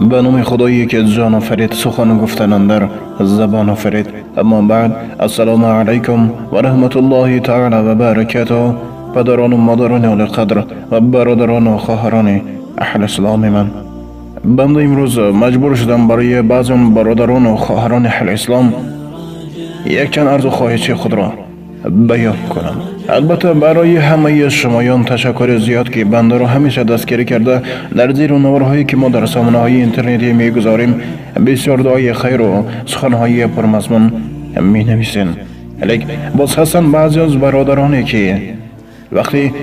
به نام خدایی که جان آفرید، سخن گفتن اندر زبان آفرید. اما بعد، السلام علیکم و رحمت الله تعالی و برکاته. پدران و مادران عالی قدر و برادران و خواهران اهل اسلام من، بنده امروز مجبور شدم برای بعض برادران و خواهران اهل اسلام یک چند عرض و خواهش خود را بیان کنم. البته برای همه شمایان تشکر زیاد که بنده را همیشه دستگیری کرده در زیر نوارهایی که ما در سامانه های اینترنتی میگذاریم بسیار دعای خیر و سخنهای پرمضمون می نویسین. لیکن باز هستن بعضی از برادرانی که وقتی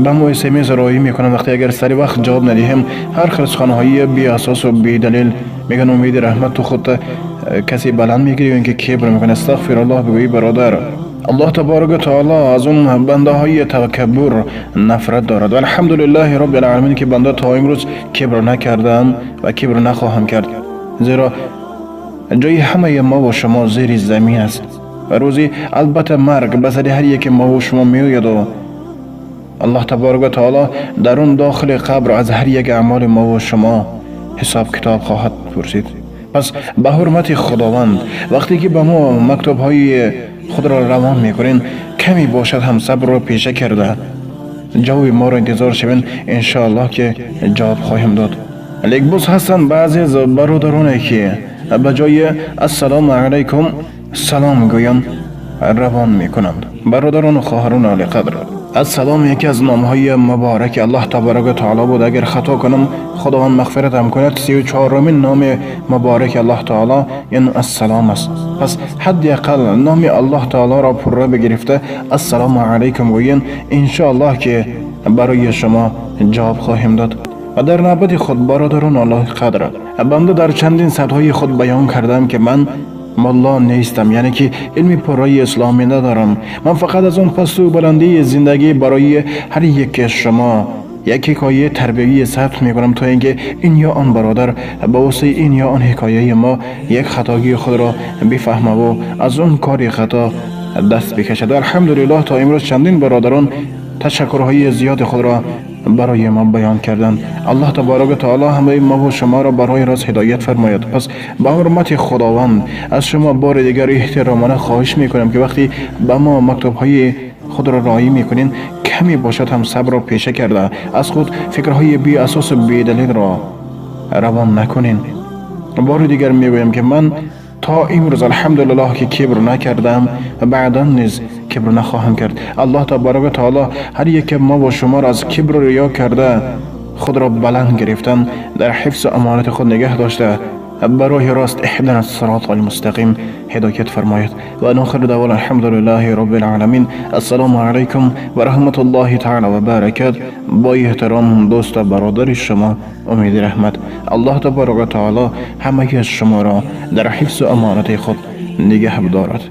به ما SMS رایی میکنن، وقتی اگر سری وقت جواب ندهیم هر خیل سخنهای بی اساس و بی دلیل میگن امید رحمت تو خود کسی بلند میگیری و اینکه کبر میکنه. استغفر الله بگویی برادر، الله تبارک و تعالی از اون بنده های تکبر نفرت دارد و الحمدلله رب العالمین که بنده تا امروز کبر نکردم و کبر نخواهم کرد، زیرا جای همه ما و شما زیر زمین است و روزی البته مرگ به سر هر یک ما و شما میآید و الله تبارک و تعالی در اون داخل قبر از هر یک اعمال ما و شما حساب کتاب خواهد پرسید. پس به حرمت خداوند وقتی که به ما مکتوب های خود را روان میکنین کمی باشد هم صبر را پیشه کرده جواب ما را انتظار شوین، انشاءالله که جواب خواهیم داد. لیک باز هستند بعضی از برادرانی که به جای السلام علیکم سلام گویان روان میکنند. برادران و خواهران عالی قدر، السلام یکی از نامهای مبارک الله تبارک و تعالی بود. اگر خطا کنم خداوند مغفرتم کند. 34مین نام مبارک الله تعالی این السلام است. پس حداقل نام الله تعالی را پرره بگرفته السلام علیکم گویین، انشاءالله که برای شما جواب خواهیم داد. و در نوبت خود برادران الله قدر، بنده در چندین سطح‌های خود بیان کردم که من ملا نیستم، یعنی که علم پرای اسلامی ندارم. من فقط از اون پست و بلندی زندگی برای هر یک شما یک حکایه تربیوی ثبت میکنم تا اینکه این یا آن برادر به واسطه این یا آن حکایه ما یک خطاگی خود را بفهمه و از اون کار خطا دست بکشد. الحمدلله تا امروز چندین برادران تشکرهای زیاد خود را برای ما بیان کردند. الله تبارک و تعالی همه ما و شما را برای راست هدایت فرماید. پس به حرمت خداوند از شما بار دیگر احترامانه خواهش میکنم که وقتی به ما مکتوب های خود را رایی میکنین کمی باشد هم صبر را پیشه کرده از خود فکرهای بی اساس و بی دلیل را روان نکنین. بار دیگر میگویم که من تا امروز الحمدلله که کبر نکردم و بعدا نیز کبر نخواهم کرد. الله تبارک و تعالی هر یک ما و شما را از کبر و ریا کرده خود را بلند گرفتن در حفظ امانت خود نگه داشته برای راست اهدنا الصراط المستقیم هدایت فرماید. و آخر دعوانا الحمدلله رب العالمین. السلام علیکم و رحمت الله تعالی و برکات. با احترام دوست و برادر شما امید رحمت. الله تبارک و تعالی همه شما را در حفظ امانت خود نگه بدارد.